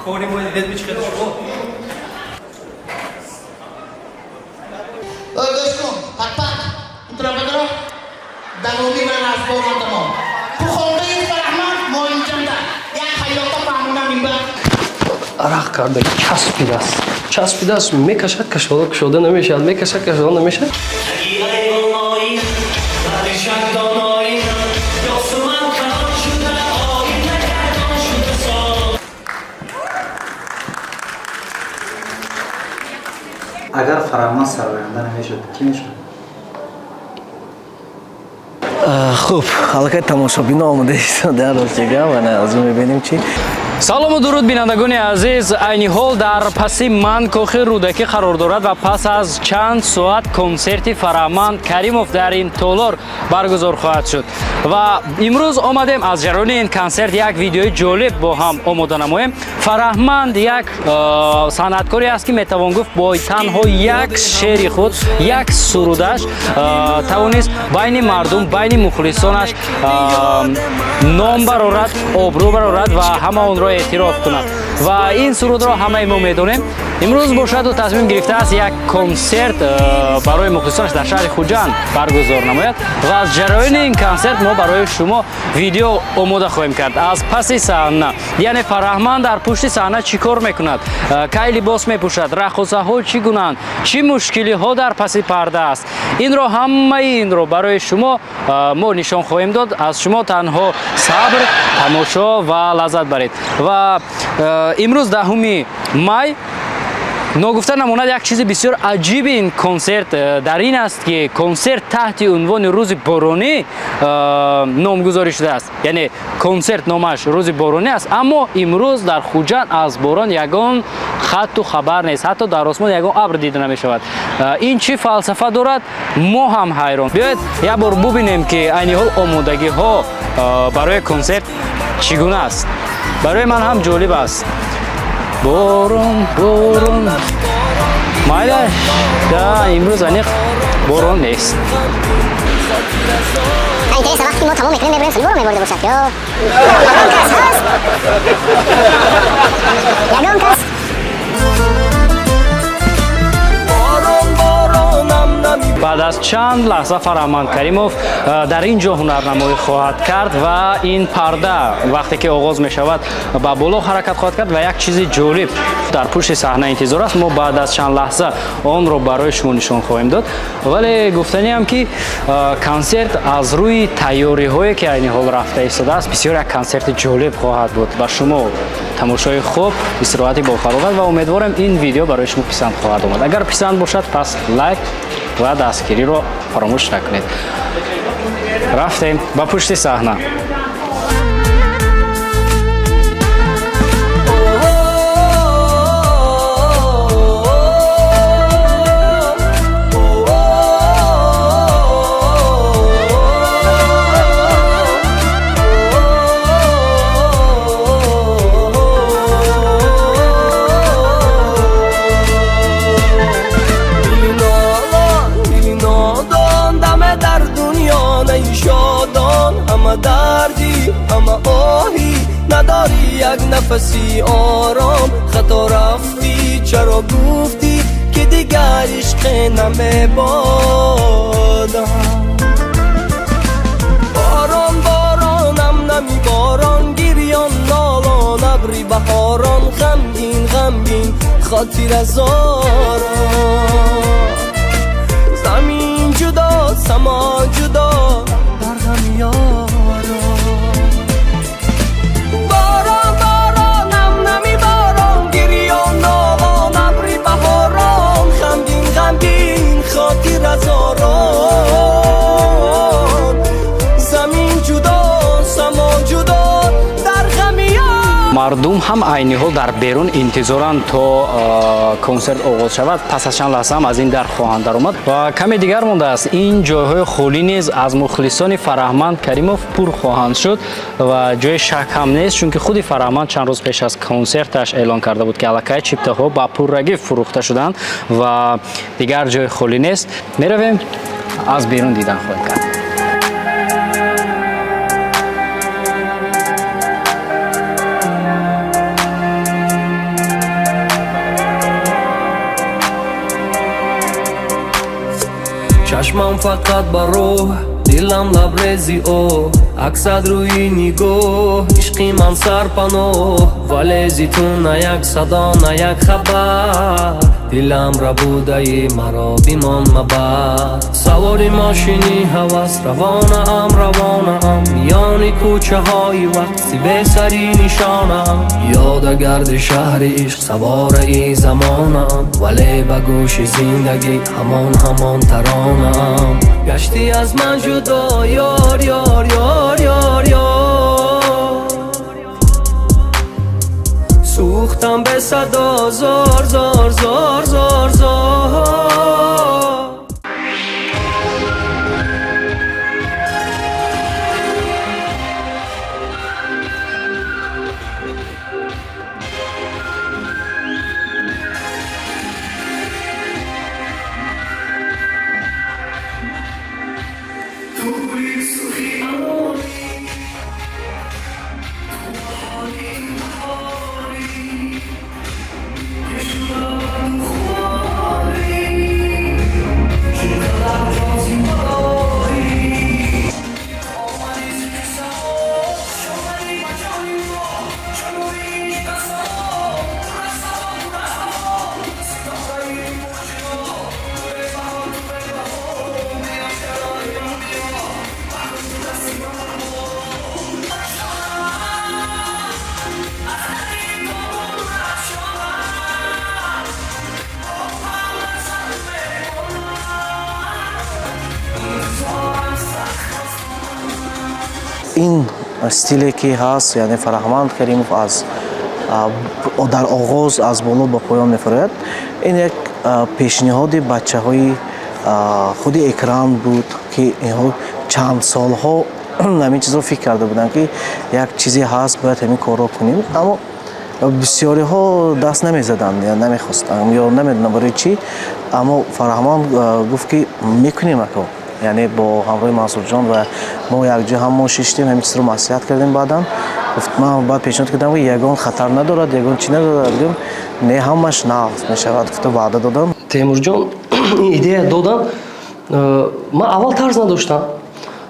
Кори мо дидед бичхел шумо. Ой, гӯш кун, пак-пак, ин тарафа давоми ва разборам тамом. Ту хондаи Фараҳманд, мо инҷанда. Як ҳаёта фаҳмонам инба. Арақ карда часпидааст, часпидааст, мекашад, кашода кушода намешавад, мекашад, кашода намешавад. Агар Фараҳманд сароянда намешуд, кӣ мешуд? Хуб, аллакай тамошобино омода истодаанд, ростига ва аз он мебинем чи. Салому дуруд, бинандагони азиз. Айни ҳол дар паси ман кохи Рӯдакӣ қарор дорад ва пас аз чанд соат консерти Фараҳманд Каримов дар ин толор баргузор хоҳад шуд ва имрӯз омадем аз ҷараёни ин консерт як видеои ҷолиб бо ҳам омода намоем. Фараҳманд як санъаткоре аст, ки метавон гуфт, бо танҳо як шеъри худ, як сурудаш тавонист байни мардум, байни мухлисонаш ном барорад, обрӯ барорад ва ҳама онро эътироф кунад ва ин сурудро ҳамаи мо медонем. Имрӯз бошад, ӯ тасмим гирифтааст, як консерт барои мухлисонаш дар шаҳри Хуҷанд баргузор намояд ва аз ҷараёни ин консерт мо барои шумо видео омода хоҳем кард аз паси саҳна, яъне Фараҳманд дар пушти саҳна чӣ кор мекунад, кай либос мепӯшад, раққосаҳо чӣ гунанд, чӣ мушкилиҳо дар паси парда аст. Инро, ҳамаи инро барои шумо мо нишон хоҳем дод. Аз шумо танҳо сабр, тамошо ва лаззат баред. Ва имрӯз 10-уми май. Ногуфта намонад, як чизи бисёр аҷиби ин консерт дар ин аст, ки консерт таҳти унвони Рӯзи боронӣ номгузорӣ шудааст, яъне консерт номаш Рӯзи боронӣ аст, аммо имрӯз дар Хуҷанд аз борон ягон хатту хабар нест, ҳатто дар осмон ягон абр дида намешавад. Ин чӣ фалсафа дорад, мо ҳам ҳайрон. Биёед, як бор бубинем, ки айни ҳол омодагиҳо барои консерт чӣ гуна аст. Барои ман ҳам ҷолиб аст. Борон, борон, майлаш да, имрӯз аниқ борон нест. Интересно, вақте мо тамом мекунем, мебарем, футболро мебурда бошад ё ягон кас ҳаст? Ягон кас? Борон, боронам нами. Баъд аз чанд лаҳза Фараҳманд Каримов дар ин ҷо ҳунарнамоӣ хоҳад кард ва ин парда вақте ки оғоз мешавад, ба боло ҳаракат хоҳад кард ва як чизи ҷолиб дар пушти саҳна интизор аст. Мо баъд аз чанд лаҳза онро барои шумо нишон хоҳем дод. Вале гуфтаниам, ки консерт аз рӯи тайёриҳое, ки айни ҳол рафта истодааст, бисёр як консерти ҷолиб хоҳад буд. Ба шумо тамошои хуб, истироҳати бофароғат ва умедворам, ин видео барои шумо писанд хоҳад омад. Агар писанд бошад, пас лайк ва дастгириро фаромӯш накунед. Рафтем ба пушти саҳна. Дили нолон, дили нодон, даме дар дунё наишодон, ҳама дарди, ҳама оҳӣ, надорӣ як нафаси ором. Хато рафтӣ, чаро гуфтӣ, ки дигар ишқе намебодам? Борон, боронам нами борон, гирён, нолон, абри баҳорон, ғамгин, ғамгин, хотиразорон. Замин ҷудо, само ҷудо, дар ғами ёрон. Борон, боронам нами борон, гирён, нолон, абри баҳорон, ғамгин, ғамгин, хотиразорон. Замин ҷудо, само ҷудо, дар ғами ёрон. Мардум ҳам айни ҳол дар берун интизоранд, то консерт оғоз шавад. Пас аз чанд лаҳза ҳам аз ин дар хоҳанд даромад ва каме дигар мондааст. Ин ҷойҳои холӣ низ аз мухлисони Фараҳманд Каримов пур хоҳанд шуд ва ҷои шак ҳам нест, чунки худи Фараҳманд чанд рӯз пеш аз консерташ эълон карда буд, ки аллакай чиптаҳо ба пуррагӣ фурӯхта шуданд ва дигар ҷои холӣ нест. Меравем, аз берун дидан хоҳем кард. Чашмам фақат ба роҳ, дилам лабрези оҳ, аксад рӯи нигоҳ, ишқи ман сарпаноҳ. Вале зи ту на як садо, на як хабар. Дилам рабудаи маро, бимон, мабар. Савори мошини ҳавас равонаам, равонаам, миёни кӯчаҳои вақти бесари нишонаам. Ёда гарди шаҳри ишқ, савораи замонаам, вале ба гӯши зиндагӣ ҳамон ҳамон таронаам. Гаштӣ аз ман ҷудо, ёр, ёр, ёр, ёр, ёр, сӯхтам бесадо, зор, зор, зор, зор, зор. Ин стиле ки ҳаст, яъне Фараҳманд Каримов аз дар оғоз аз боло ба поён мефарояд, ин як пешниҳоди бачаҳои худи экран буд, ки инҳо чанд солҳо ҳамин чизро фикр карда буданд, ки як чизе ҳаст, бояд ҳамин корро кунем, аммо бисёриҳо даст намезаданд ё намехостанд ё намедонам барои чӣ. Аммо Фараҳманд гуфт, ки мекунем, ако. Яъне бо ҳамроҳи Мансурҷон ва мо якҷо ҳам мо шиштем, ҳамин чизро маслиҳат кардем. Баъдан гуфт, ман баъд пешниҳод кардам, ки ягон хатар надорад, ягон чӣ надорад. Гуфт, не, ҳамаш нағз мешавад, гуфта ваъда додам. Темурҷон ин идея додан, ман аввал тарс надоштам.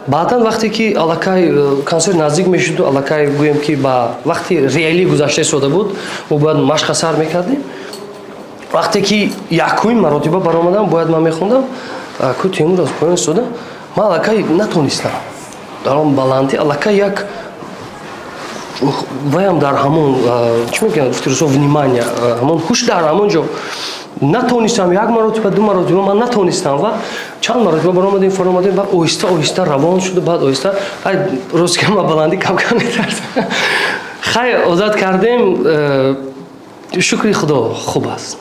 Баъдан вақте ки аллакай консерт наздик мешуду, аллакай гӯем ки ба вақти реалӣ гузашта истода буд, мо бояд машқа сар мекардем. Вақте ки якумин маротиба баромадам, бояд ман мехондам, ку Темур аз поён истода, ман аллакай натонистам дар он баландӣ. Аллакай як ваям дар ҳамон, чӣ мегӯянд, гуфти русо, внимание, ҳамон ҳуш дар ҳамон ҷо. Натонистам. Як маротиба, ду маротиба ман натонистам ва чанд маротиба баромадем, фаромадем ва оҳиста оҳиста равон шуду. Баъд оҳиста, ай, рост ки ман баландӣ кам-кам метарсам. Хай, одат кардем, шукри Худо, хуб аст.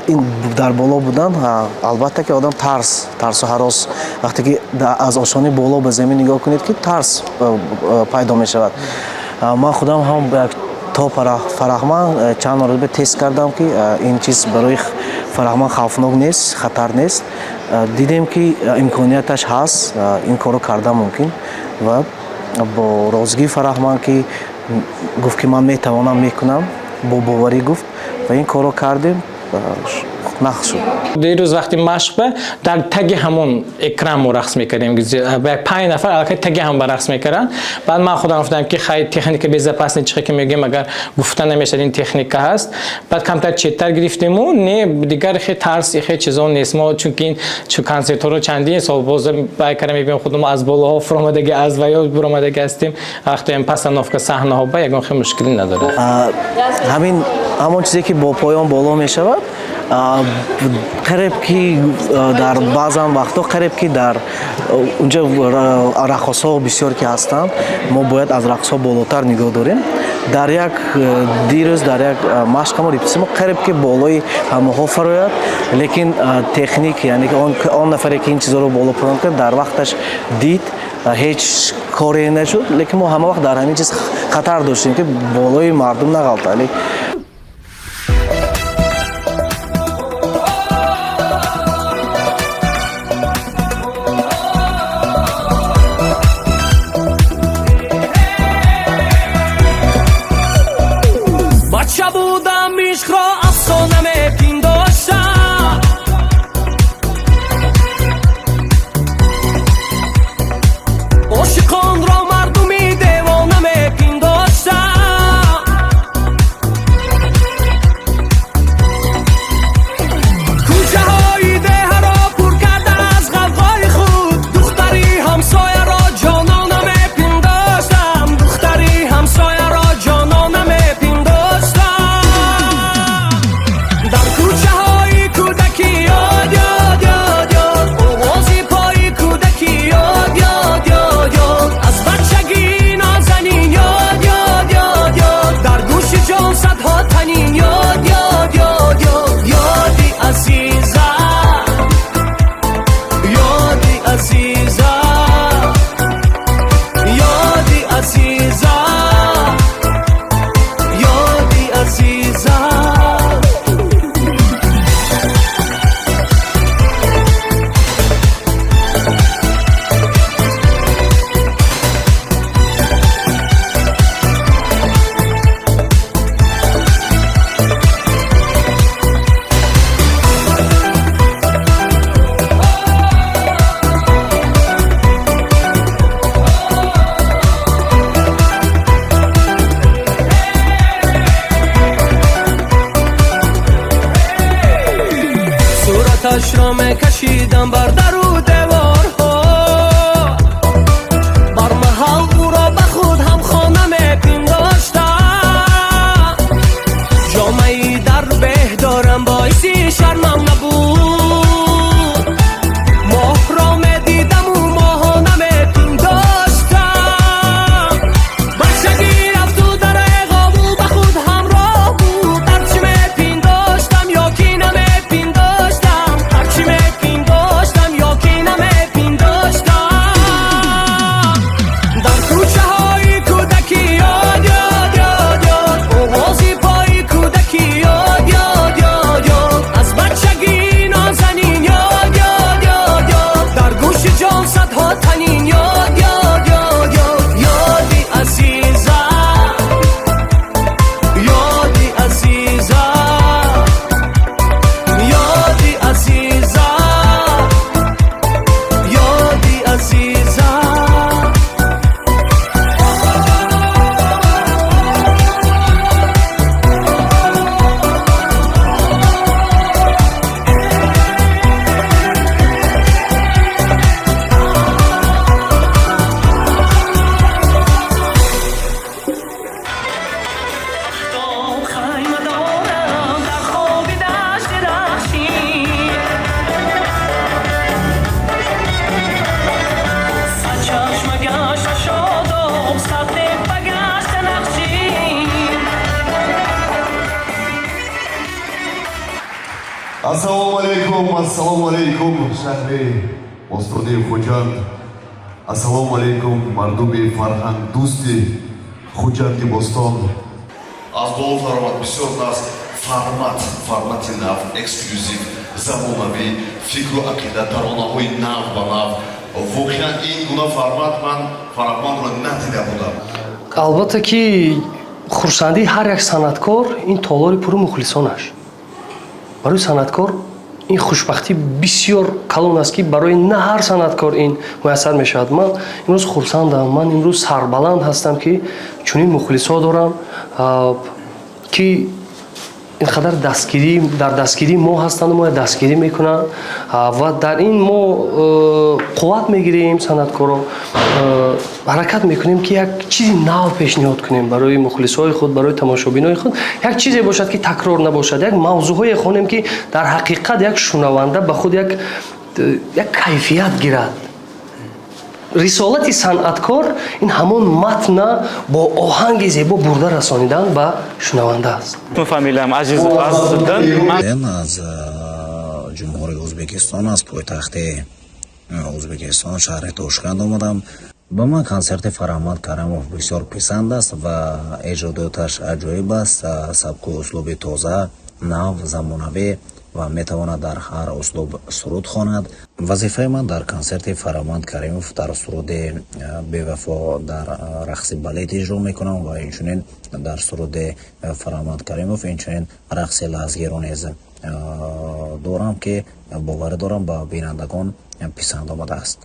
Ин дар боло будан, албатта ки одам тарс, тарсу ҳарос, вақте ки аз ошони боло ба замин нигоҳ кунед, ки тарс пайдо мешавад. Ман худам ҳам то Фараҳманд чанд маротиба тест кардам, ки ин чиз барои Фараҳманд хавфнок нест, хатар нест. Дидем, ки имконияташ ҳаст, ин корро кардан мумкин ва бо розигии Фараҳманд, ки гуфт, ки ман метавонам, мекунам, бо боварӣ гуфт ва ин корро кардем, нағз шуд. Дирӯз вақти машқба дар таги ҳамон экран мо рақс мекардем, як 5 нафар аллакай таги ҳам ба рақс мекарданд. Баъд ман худам гуфтам, ки хай, техника безопасный чихе ки мегӯем, агар гуфта намешад, ин техника ҳаст. Баъд камтар четтар гирифтему, не, дигар хе тарс, хе чизо нест. Мо чунки ин консертҳоро чандин сол боз байкара мебинем, худмо аз болоҳо фуромадаги, аз ваё буромадаги ҳастем. Вақте постановка саҳнаҳо ба ягон хе мушкилӣ надорад. Ҳамин ҳамон чизе ки бо поён боло мешавад, қариб ки дар баъзан вақтҳо, қариб ки дар унҷа раққосҳо бисёр ки ҳастанд, мо бояд аз рақсҳо болотар нигоҳ дорем. Дар як дирӯз дар як машқамо, репетитсиямо, қариб ки болои ҳамаҳо фарояд, лекин техник, яъне он нафаре ки ин чизҳоро боло поён кард, дар вақташ дид, ҳеҷ коре нашуд. Лекин мо ҳама вақт дар ҳамин чиз хатар доштем, ки болои мардум нағалта. Бача будам, ишқро афсона мепиндоштам. Сураташро мекашидам бар дару деворҳо, бар маҳал ӯро ба худ ҳамхона мепиндоштам. Ҷомаи дар беҳ дорам, боиси шармам набуд. Моҳро медидаму моҳона мепиндоштам. Бачагӣ рафту дареғову ба худ ҳамроҳ буд. Ҳарчи мепиндоштам ё ки намепиндоштам, ҳарчи мепиндоштам ё ки намепиндоштам, дар кӯчаҳои кӯдакӣ ёд, ёд, ёд, ёд, овози пои кӯдакӣ ёд, ёд, ёд, ёд, аз бачагӣ нозанин ёд, ёд, ёд, ёд, дар гӯши ҷон садҳо танин ёд, ёд, ёд, ёд, ёди азиза, ёди азиза, ёди азиза, ёди азиза. Хайма дорам дар хоби дашти рахшӣ, сад чашма гашта шодоб, сад теппа гашта нақшӣ. Ассалому алайкум, ассалому алайкум, шаҳри бостонии Хуҷанд. Ассалому алайкум, мардуми фарҳангдӯсти Хуҷанди бостон. Аз боло фаромад бисёр нағз формат, формати нав, эксклюзив, замонавӣ, фикру ақида, таронаҳои нав ба нав. Воқеан, ин гуна формат ман Фараҳмандро надида будам. Албатта ки хурсандии ҳар як санъаткор ин толори пуру мухлисонаш. Барои санъаткор ин хушбахтӣ бисёр калон аст, ки барои на ҳар санъаткор ин муяссар мешавад. Ман имрӯз хурсандам, ман имрӯз сарбаланд ҳастам, ки чунин мухлисҳо дорам, ки ин қадар дастгирӣ дар дастгирии мо ҳастанду моя дастгирӣ мекунанд ва дар ин мо қувват мегирем. Санъаткоро ҳаракат мекунем, ки як чизи нав пешниҳод кунем барои мухлисҳои худ, барои тамошобинои худ, як чизе бошад, ки такрор набошад, як мавзӯъҳое хонем, ки дар ҳақиқат як шунаванда ба худ як кайфият гирад. Рисолати санъаткор ин ҳамон матна бо оҳанги зебо бурда расонидан ба шунаванда аст. Фамилиям Азизов Азизиддин. Ман аз Ҷумҳурии Ӯзбекистон, аз пойтахти Ӯзбекистон, шаҳри Тошканд омадам. Ба ман консерти Фараҳманд Каримов бисёр писанд аст ва эҷодиёташ аҷоиб аст, сабку услуби тоза, нав, замонавӣ ва метавонад дар ҳар услуб суруд хонад. Вазифаи ман дар консерти Фараҳманд Каримов дар суруди «Бевафо» дар рақси балет иҷро мекунам ва инчунин дар суруди Фараҳманд Каримов инчунин рақси лазгиро низ дорам, ки боварӣ дорам, ба бинандагон писанд омадааст.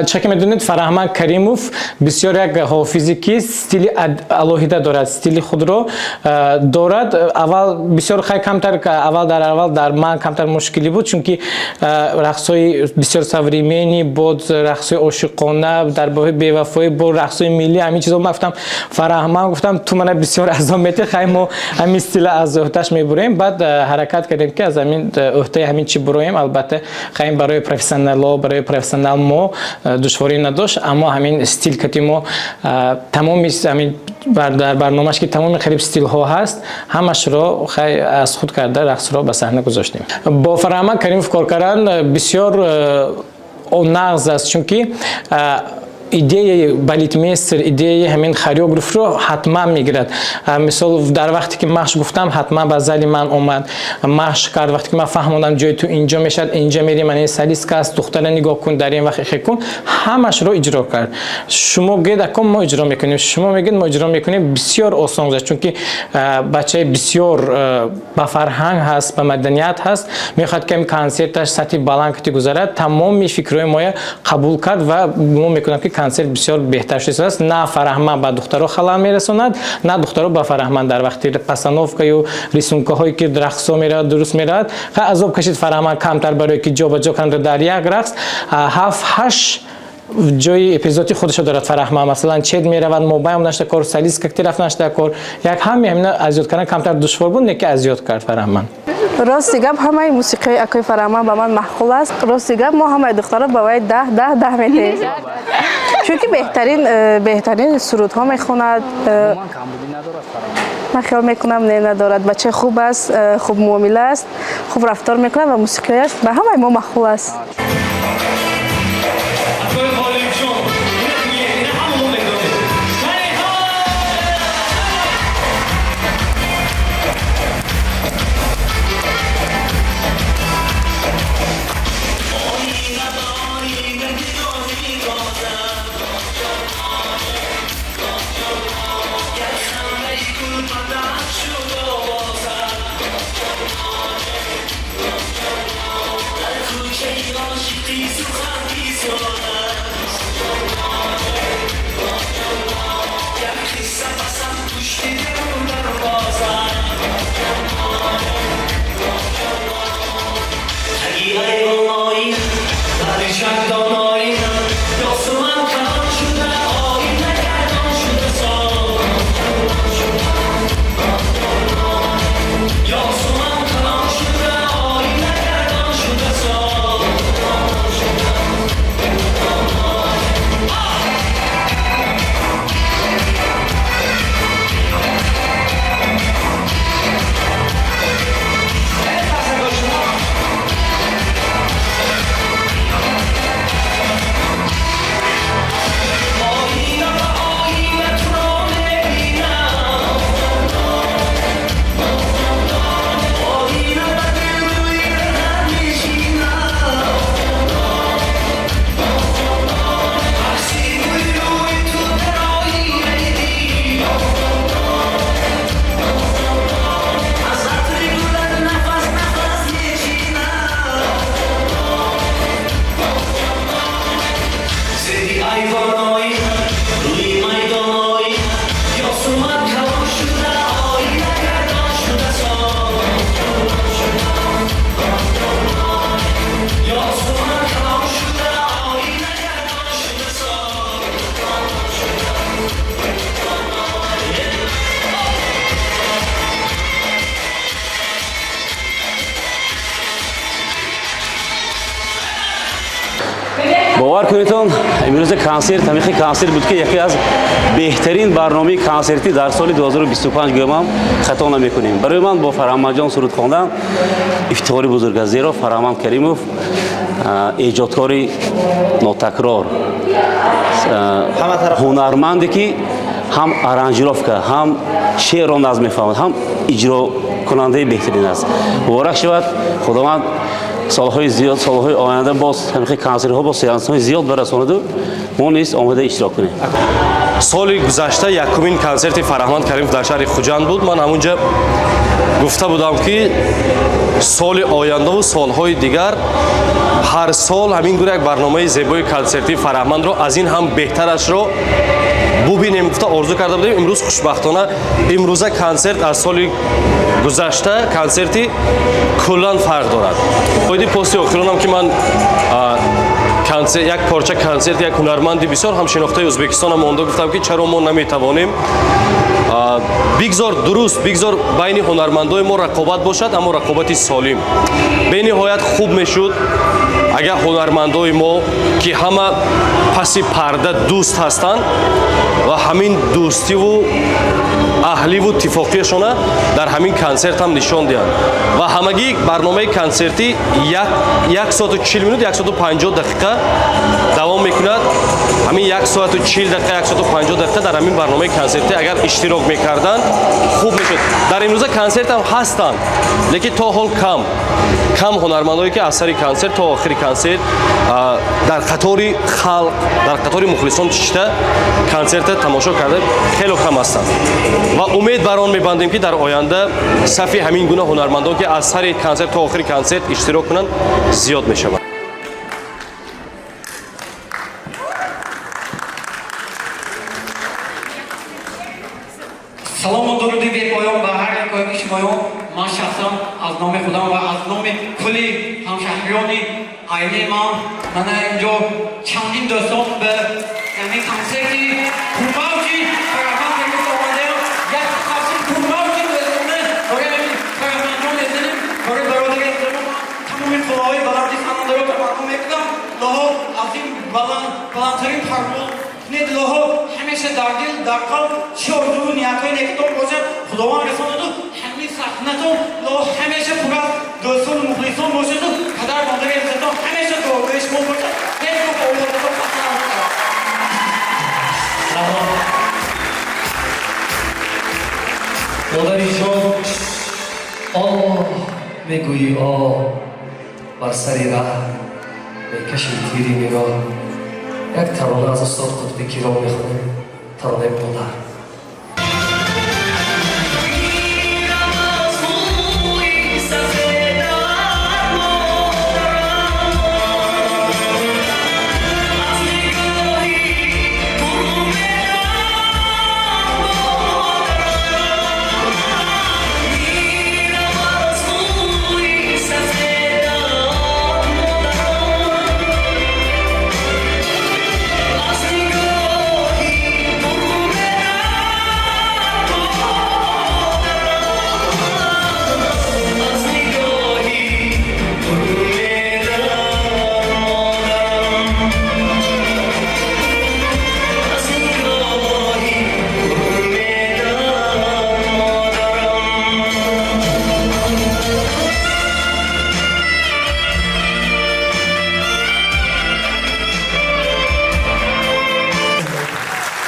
Чӣ ки медонед, Фараҳманд Каримов бисёр як ҳофизе, ки стили алоҳида дорад, стили худро дорад. Аввал бисёр хай камтар, аввал дар аввал дар ман камтар мушкилӣ буд, чунки рақсҳои бисёр современный буд, рақсҳои ошиқона дар бораи бевафоӣ, бо рақсҳои миллӣ, ҳамин чизо. Ман гуфтам: «Фараҳманд, — гуфтам, — ту мана бисёр азоб метиҳӣ, хай мо ҳамин стила аз ӯҳдаш мебуроем». Баъд ҳаракат кардем, ки аз ҳамин ӯҳдаи ҳамин чӣ буроем. Албатта, хай, барои профессионало, барои профессионал мо душворӣ надошт, аммо ҳамин стил кати мо тамоми ҳамин дар барномааш, ки тамоми қариб стилҳо ҳаст, ҳамашро хай аз худ карда, рақсро ба саҳна гузоштем. Бо Фараҳманд Каримов кор кардан бисёр нағз аст, чунки Идеяи балетмейстер, идеяи ҳамин хореографро ҳатман мегирад. Мисол, дар вақте ки машқ гуфтам, ҳатман ба зали ман омад, машқ кард. Вақте ки ман фаҳмондам, ҷои ту инҷо мешавад, инҷа мерӣ, ман ин солистка аст, духтара нигоҳ кун, дар ин вақт ихе кун, ҳамашро иҷро кард. Шумо гӯед, акон, мо иҷро мекунем, шумо мегӯед, мо иҷро мекунем. Бисёр осон гузашт, чунки бачаи бисёр ба фарҳанг ҳаст, ба маданият ҳаст, мехоҳад, ки ҳамин консерташ сатҳи баланд кати гузарад. Тамоми фикрҳои моя қабул кард ва гумон мекунам, ки консерт бисёр беҳтар шудааст. На Фараҳманд ба духтаро халал мерасонад, на духтаро ба Фараҳманд. Дар вақти постановкаю рисункаҳое ки рақсҳо меравад, дуруст меравад. Азоб кашид Фараҳманд камтар, барое ки ҷобаҷо карда дар як рақс ҳафт ҳашт ҷои эпизоди худашо дорад Фараҳманд. Масалан, чед меравад, мобайн нашта кор, солистка ки рафт нашта кор, як ҳами ҳамина азёд кардан камтар душвор буд, не ки азёд кард Фараҳманд. Рости гап, ҳамаи мусиқии акои Фараҳманд ба ман маъқул аст. Рости гап, мо ҳамаи духтаро ба вай 10 10 10 медиҳем, чунки беҳтарин сурудҳо мехонад. Ман хиёл мекунам, не, надорад. Бачаи хуб аст, хуб муомила аст, хуб рафтор мекунад ва мусиқияш ба ҳамаи мо маъқул аст. Акои Ғолибҷон, ҳама мо медонем. Бовар кунедон, имрӯза консерт ҳамихи консерт буд, ки яке аз беҳтарин барномаи консертӣ дар соли 2025 гӯямам, хато намекунем. Барои ман бо Фараҳмандҷон суруд хондан ифтихори бузург аст, зеро Фараҳманд Каримов эҷодкори нотакрор, ҳунарманде, ки ҳам аранжировка, ҳам шеърро назм мефаҳмад, ҳам иҷрокунандаи беҳтарин аст. Муборак шавад, Худованд солҳои зиёд, солҳои оянда боз ҳамихи консертҳо, боз сеансҳои зиёд барасонаду мо низ омода иштирок кунем. Соли гузашта якумин консерти Фараҳманд Каримов дар шаҳри Хуҷанд буд. Ман ҳамунҷа гуфта будам, ки соли ояндаву солҳои дигар ҳар сол ҳамин гуна як барномаи зебои консертии Фараҳмандро, аз ин ҳам беҳтарашро бубинем, гуфта орзу карда будем. Имрӯз, хушбахтона, имрӯза консерт аз соли гузашта консерти куллан фарқ дорад. Оиди пости охиронам, ки ман як порча консерт як ҳунарманди бисёр ҳамшинохтаи Ӯзбекистонам монда, гуфтам, ки чаро мо наметавонем. Бигзор, дуруст, бигзор байни ҳунармандои мо рақобат бошад, аммо рақобати солим. Бениҳоят хуб мешуд, агар ҳунармандои мо, ки ҳама паси парда дӯст ҳастанд ва ҳамин дӯстиву аҳливу тифоқияшона дар ҳамин консерт ҳам нишон диҳанд ва ҳамагӣ барномаи консертӣ 1 соату 40 минут, 1 соату 50 дақиқа давом мекунад. Ҳамин 1 соату 40 дақиқа, 1 соату 50 дақиқа дар ҳамин барномаи консертӣ агар иштирок мекарданд, хуб мешуд. Дар имрӯза консертам ҳастанд, лекин то ҳол кам кам ҳунармандое, ки аз сари консерт то охири консерт дар қатори халқ, дар қатори мухлисон шишта консерта тамошо карда, хело кам ҳастанд. Ва умед бар он мебандем, ки дар оянда сафи ҳамин гуна ҳунармандон, ки аз сари консерт то охири консерт иштирок кунанд, зиёд мешавад. Салому дуруди бепоён ба ҳар якояки шумоён. Ман шахсан аз номи худам ва аз номи кулли ҳамшаҳриёни оилаи ман, мана инҷо чандин дӯстон, ба ҳамин консерти пурмавҷи Фараҳманд Каримов омадаем. Як қарси пурмавҷи дӯстона барои ҳамин Фараҳмандҷон мезанем. Барои бародари азизамон ман тамоми қуллаҳои баланди ханандаро таманно мекунам. Илоҳо, аз ин баландтарин парвоз кунед. Илоҳо, ҳамеша дар дил, дар қалб чӣ орзуву ниятҳои некитон бошад, Худованд расонаду. Ҳамин саҳнатон, илоҳо, ҳамеша пур аз дӯстону мухлисон бошаду падар модари азизатон ҳамеша дуогӯи шумо бошад. Ҳеҷ гоҳ овозатон хаста нашавад. Раҳмат, модари ҷон. Оҳ мегӯӣ, оҳ бар сари раҳ мекаши тири нигоҳ. Як тарона аз устод Қутби Киром мехонем, таронаи модар.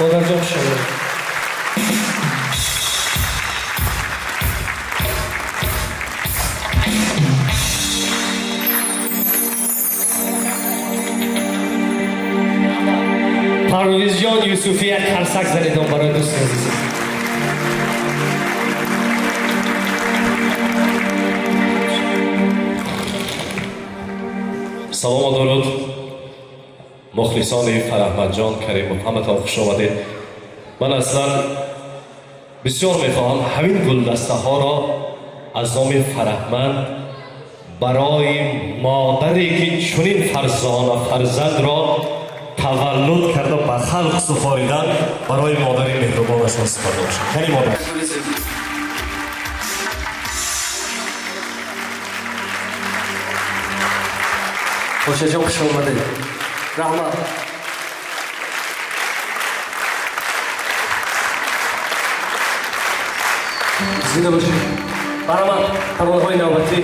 Модарҷон, хуш омадед. Парвизҷон Юсуфӣ, як қарсак занедон барои дӯсти азизам. Салому дуруд, мухлисони Фараҳмандҷон Каримов, ҳаматон хуш омадед. Ман аслан бисёр мехоҳам ҳамин гулдастаҳоро аз номи Фараҳманд барои модаре, ки чунин фарзона фарзандро таваллуд карда ба халқ супоридан, барои модари меҳрубонашон супорида бошам. Кани модар. Хуршедҷон, хуш омадед, раҳмат. Зинда бошед. Баромад, таронаҳои навбатӣ.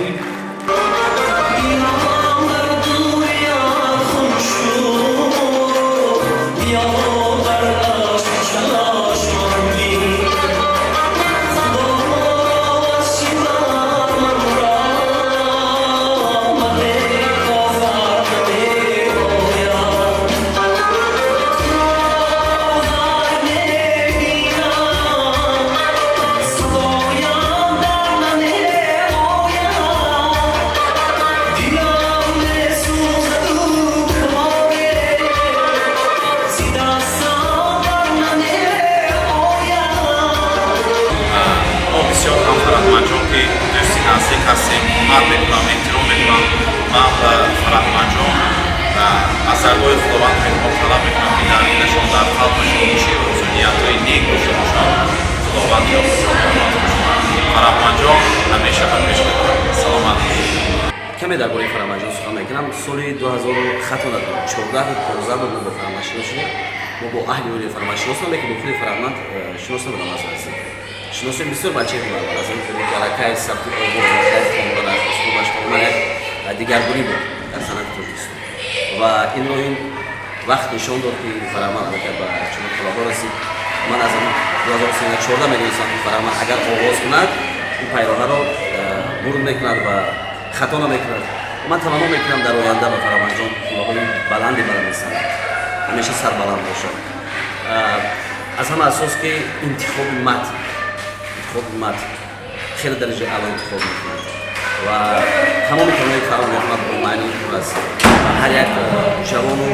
Мо бисёр ҳам Фараҳманҷон, ки дӯсти наздик ҳастем, ҳурмат мекунам, эҳтиром мекунам. Ман ба Фараҳманҷон аз даргоҳи Худованд мехоҳам, талаб мекунам, ки дар дилашон, дар қалбашон чӣ орзу ниятҳои нек дошта бошанд, Худованд ёрашон Фараҳманҷон ҳамеша ба пеш бибарад. Саломат бошед. Каме дар бораи Фараҳманҷон сухан мекунам. Соли 2000, хато надорам, 14, 15 буд, мо бо Фараҳманд шинос шудем. Мо бо аҳли оилаи Фараҳманд шинос будем, лекин бо худи Фараҳманд шинос набудам. Аз шиносем, бисёр бачаи ҳунарманд, аз он ки аллакай сабти овоз, аллакай хонданаш, услубаш тамоман як дигаргунӣ буд дар санъати Тоҷикистон. Ва инро ин Вақт нишон дод, ки Фараҳманд аллакай ба чунин қуллаҳо расид. Ман аз 2014 медонистам, ки Фараҳманд агар оғоз кунад, ин пайроҳаро бурд мекунад ва хато намекунад. Ман таманно мекунам, дар оянда ба Фараҳмандҷон қуллаҳои баланди баланди санъат, ҳамеша сарбаланд бошад. Аз ҳама асос, ки интихоби матн хеле дараҷаи аъло интихоб мекунад ва тамоми таронаи Фараҳ мехонад, бо маънии пур аст ва ҳар як ҷавону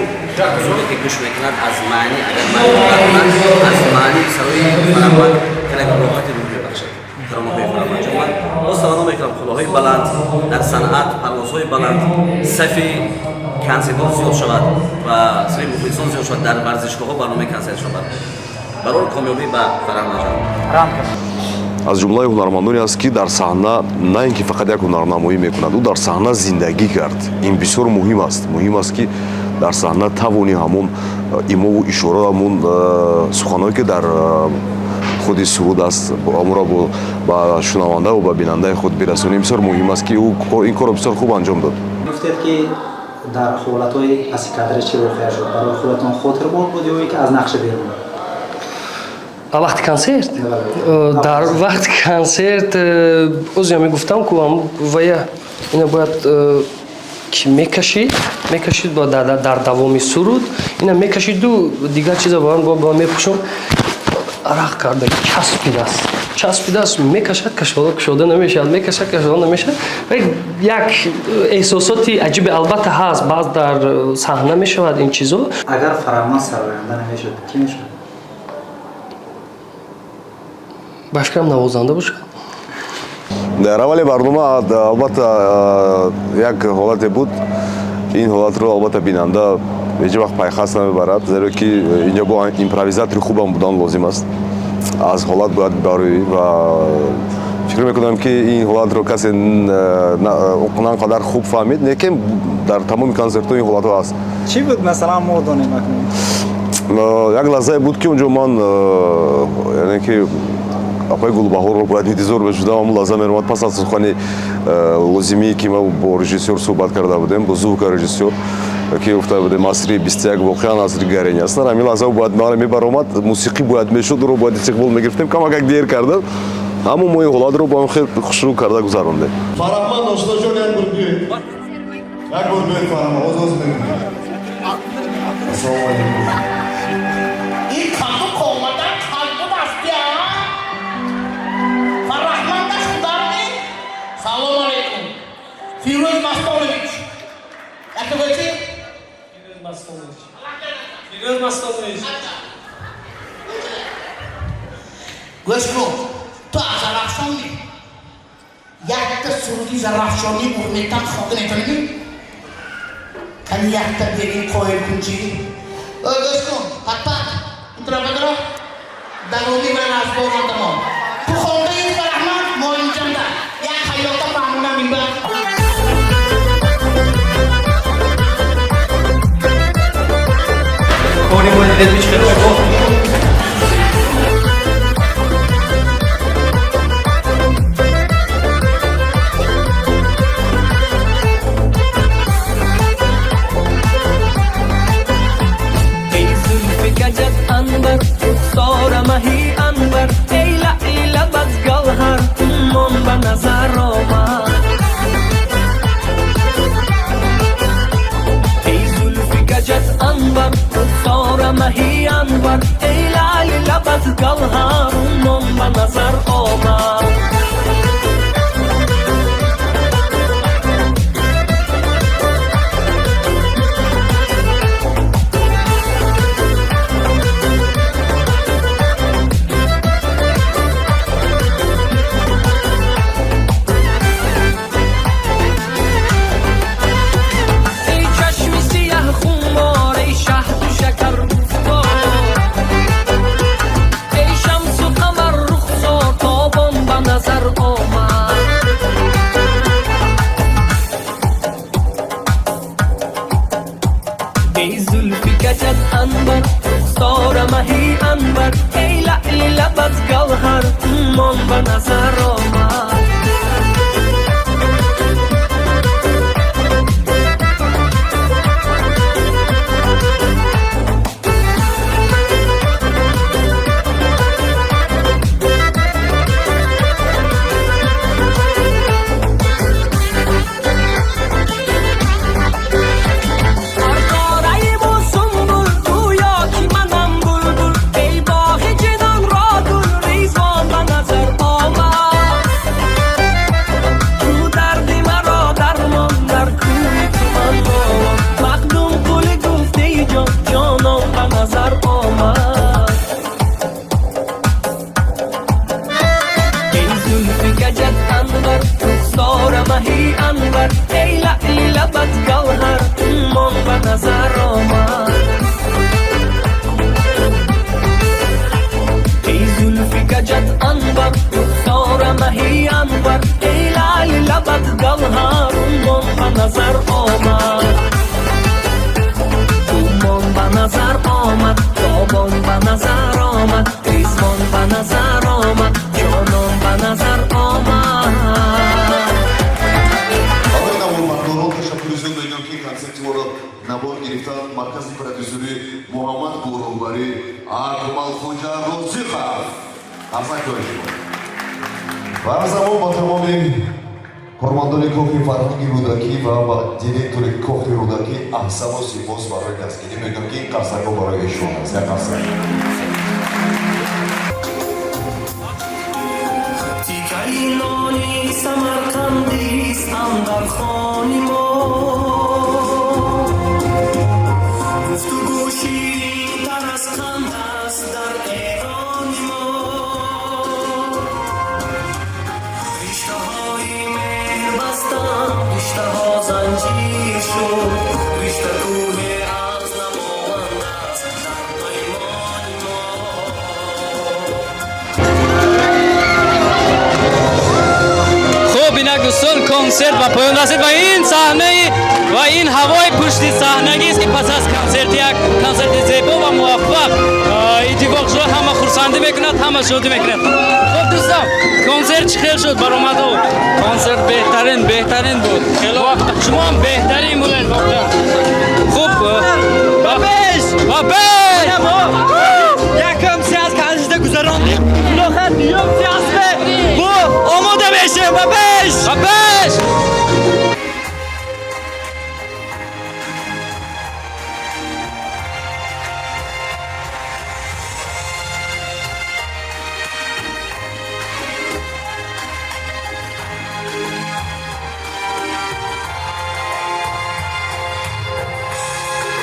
бузурге, ки гӯш мекунад, аз маънӣ, агар маъни кунад, аз маънии сарои Фараҳманд хеле роҳати рӯҳ мебахшад таронаҳои Фараҳмандҷон. Ман боз таманно мекунам қуллаҳои баланд дар санъат, парвозҳои баланд, сафи консертҳо зиёд шавад ва сафи мухлисон зиёд шавад, дар варзишгоҳҳо барномаи консерт шавад. Барори комёбӣ ба Фараҳмандҷон. Аз ҷумлаи ҳунармандоне аст, ки дар саҳна на ин ки фақат як ҳунарнамоӣ мекунад, ӯ дар саҳна зиндагӣ кард. Ин бисёр муҳим аст. Муҳим аст, ки дар саҳна тавони ҳамон имову ишора, ҳамон суханҳое, ки дар худи суруд аст, ҳамонро ба шунавандаву ба бинандаи худ бирасонӣ. Бисёр муҳим аст, ки ӯ ин корро бисёр хуб анҷом дод. Гуфтед, ки дар ҳолатҳои паси кадре чӣ воқеа шуд, барои худатон хотирбор буд ё ки аз нақша берун? Вақти консерт, дар вақти консерт озя мегуфтам, ку вая ина бояд ки мекашид дар давоми суруд ина мекашиду дигар чиза ба мепӯшом. Арақ карда часпидааст, часпидааст, мекашад, кашода кушода намешавад, мекашад, кашода намешавад. Як эҳсосоти аҷибе албатта ҳаст, баъз дар саҳна мешавад ин чизо. Агар Фараҳманд сароянда намешуд, кӣ мешуд? Ба фикрам, навозанда бошад. Дар аввали барнома албатта як ҳолате буд. Ин ҳолатро албатта бинанда ҳеҷ вақт пайхас намебарад, зеро ки инҷо бо импровизатори хубам будан лозим аст, аз ҳолат бояд бароӣ. Ва фикр мекунам, ки ин ҳолатро касе он қадар хуб фаҳмид, лекин дар тамоми консертҳо ин ҳолатҳо ҳаст. Чӣ буд, масалан, мо донем акнун? Як лаҳзае буд, ки онҷо ман, яъне ки апаи Гулбаҳорро бояд интизор мешудам. Ҳамон лаҳза меромад пас аз сухани лозимие, ки ма бо режиссёр суҳбат карда будем, бо звукорежиссёр, ки гуфта будем, асри 21 воқеан асри гарени аст. Ҳамин лаҳза бояд мара мебаромад, мусиқӣ бояд мешуд, ӯро бояд истиқбол мегирифтем. Камакак дер кардам, аммо мо ин ҳолатро бо ҳам хел хушрӯ карда гузарондем. Фараҳманд, ошноҷон, як бор биёед, як бор биёед. Фараҳманд, оз оз мекунем. Ассалому алайкум. Ин қаду комадан қалбу аст, я Фараҳмандаш хударми. Салом алейкум, Фирӯз Мастонович, яке гӯчи. Фирӯз Мастонович. Гӯш кун, ту аз Зарафшонӣ, якта суруди зарафшонӣ урметан хонда метавонӣ? Кани, якта берин, қоил кун. Чӣ, гӯш кун, патпат интирофадро давоми ва разборон тамом. Ту хондаи Фараҳманд моинҷанда як ҳаёта фаҳмонам минба. Кори мо дидед, ҳеҷ хеле шумо. Эй зулфи каҷат анбар, рухсора маҳи анвар, эй лаъли лабат гавҳар, уммон ба назар омад. Эй зулфи каҷат анбар, рухсора маҳи анвар, эй лаъли лабат гавҳар, уммон ба назар омад. Эй чашми сияҳ хумор, эй шаҳду шакар гуфтор, эй шамсу қамар рухсор, тобон ба назар омад. Эй зулфи каҷат анбар, рухсора маҳи анвар, эй лаъли лабат гавҳар, уммон ба назар омад. маҳи анвар, эй лаъли лабат гавҳар, уммон ба назар омад. Эй зулфи каҷат анбар, рухсора маҳи анвар, эй лаъли лабат гавҳар, уммон ба назар омад. Уммон ба назар омад, тобон ба назар омад, ризвон ба назар омад, ҷонон ба назар омад. Барои наворбардорон ташаккури зиёд мегӯям, ки консерти моро навор гирифтан, маркази продюсерӣ Муҳаммад Гурӯҳбарӣ, Акмалхоҷа Розиқов. Қарсакҳои шумо. Ва ҳамзамон ба тамоми кормандони Кохи фарҳанги Рӯдакӣ ва ба директори Кохи Рӯдакӣ аҳсану сипос барои дастгирӣ мегӯям, ки ин қарсакҳо барои эшон аст. Як қарсак. Тикаи нони Самарқандист андар хони мо, гуфтугӯ ширинтар аз қанд аст дар эрони мо. Риштаҳои меҳр бастанд, риштаҳо занҷир шуд, ришта кӯҳе аз Намованд аст дар паймони мо. Хуб, инак дӯстон, консерт ба поён расид ва ин саҳнаи ва ин ҳавои пушти саҳнагист, ки пас аз консерти, як консерти зебо ва муваффақ иттифоқ шуда, ҳама хурсандӣ мекунад, ҳама шодӣ мекунад. Хуб дӯстон, консерт чӣ хел шуд, баромадо? Консерт беҳтарин, беҳтарин буд. Шумо ҳам беҳтарин будед воқеан. Хуб, ба пеш, ба пеш! Якум сеанс консерта гузарондем, худохоҳ дуюм сеанс бо омода мешем. Ба пеш, ба пеш!